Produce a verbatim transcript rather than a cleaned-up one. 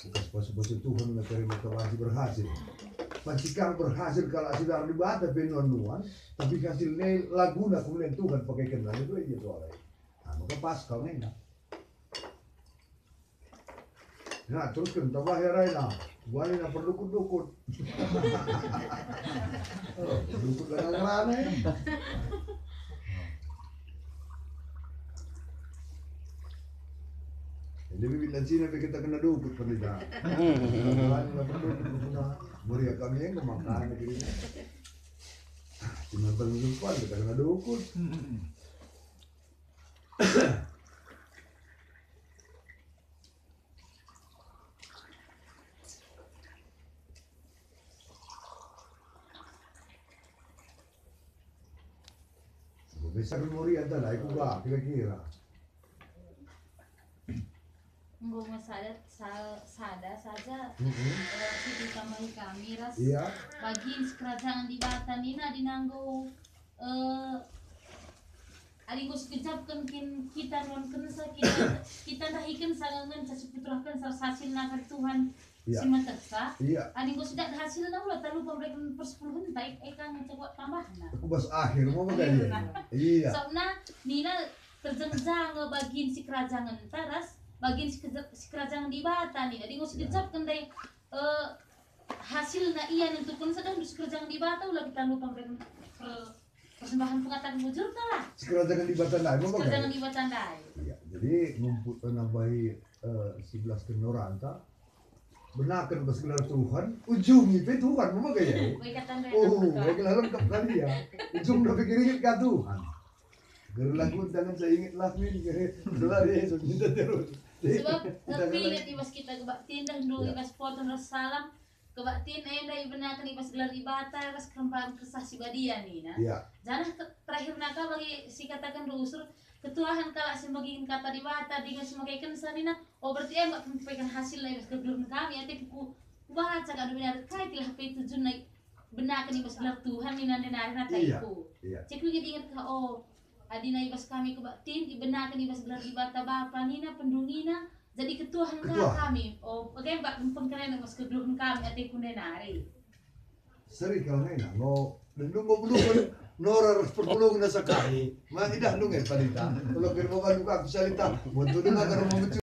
Pas pasu-pasu Tuhan nge terima kabar si berhasil. Banci kang berhasil kalak si ndahi Dibata pe nuan-nuan, tapi hasilna la guna kemulian Tuhan pakaikenna, itu aja soalna. Nah, maka pas kal nge. Nah, terusken tambah ya Raina. Buani na perdukut-dukut. Oh, dukut lana-lana ya. Jadi bibit dan sini kita kena dukut pendeta. Buani na perdukut-dukut. Meriah kami yang kemakan negeri. Cuma paling depan kita kena dukut. Bisa memori anta lah, iku ba kira-kira. Enggo nge sada, sa-, sada saja, Mm-mm. eh, si ditambahi kami ras Iya. Bagin Sikerajangen Dibata nina adi enggo, eh, adi enggo sikejapken kin kita nuankensa, kita, kita ndahikensa ngenca sipeturahkensa ras hasilna kan Tuhan Iya. si metehsa. Iya. Adi enggo sidat hasilna ula talupa mereken persepuluhenta, ik-, eka ngenca kuat tambahna. Aku bas akhir mau Akhirna. Iya. Sabna nina terjengjang nge Bagin Sikerajangenta ras Bagin Sikeje-, Sikerajangen Dibata nina. Adi enggo sikejapken ndai, eh, hasilna ia nentuken sada ndu Sikerajangen Dibata ula kita lupa mereken per-, persembahan pengataken bujurta lah. Sikerajangen Dibata ndai, mau Sikerajangen Dibata ndai. Iya, jadi ngumpul nambahi, eh, sebelas kenoranta. Benaken bas gelar Tuhan, ujungi pe Tuhan, mau gaya. Baik kata ndai, Oh, baik lah lengkap kali ya. Ujung udah pikir inget ka Tuhan. Gelar lagu tangan saya inget lah min, gelar Yesus minta terus. Sebab Kita tapi kena inget i bas kita kebaktin dah dulu Ya. i bas foto ras salam. Kebaktin enda ibenaken i bas gelar Dibata ras keremparen Kesah Si Badia nina. Ya. Janah ke-, terakhirna ka bagi si kataken rusur, ketuahen kalak si megiken kata Dibata dingen si megikensa nina, "Oh, berarti e mak kempeken hasilna i bas kegeluhen kami, ateku ku-, kubaca kak benar kai tilah pe tujunna i-, benaken i bas gelar Tuhan nina ndenari Iya, nataiku." Iya. Cek nge diinget ka, oh, adina i bas kami kebaktin, ibenaken i bas gelar Dibata Bapa nina, pendungina, jadi ketuahen ka Ketua. kami. Oh, bage bak pengkeren mas kegeluhen kami ateku ndenari. Seri kal nena, ngo, dan dunggo belum nora ras perpulungen asa kai. Ma idah nungai panita. Kalau kira bawa aku salita, mau tuh dengar kalau mau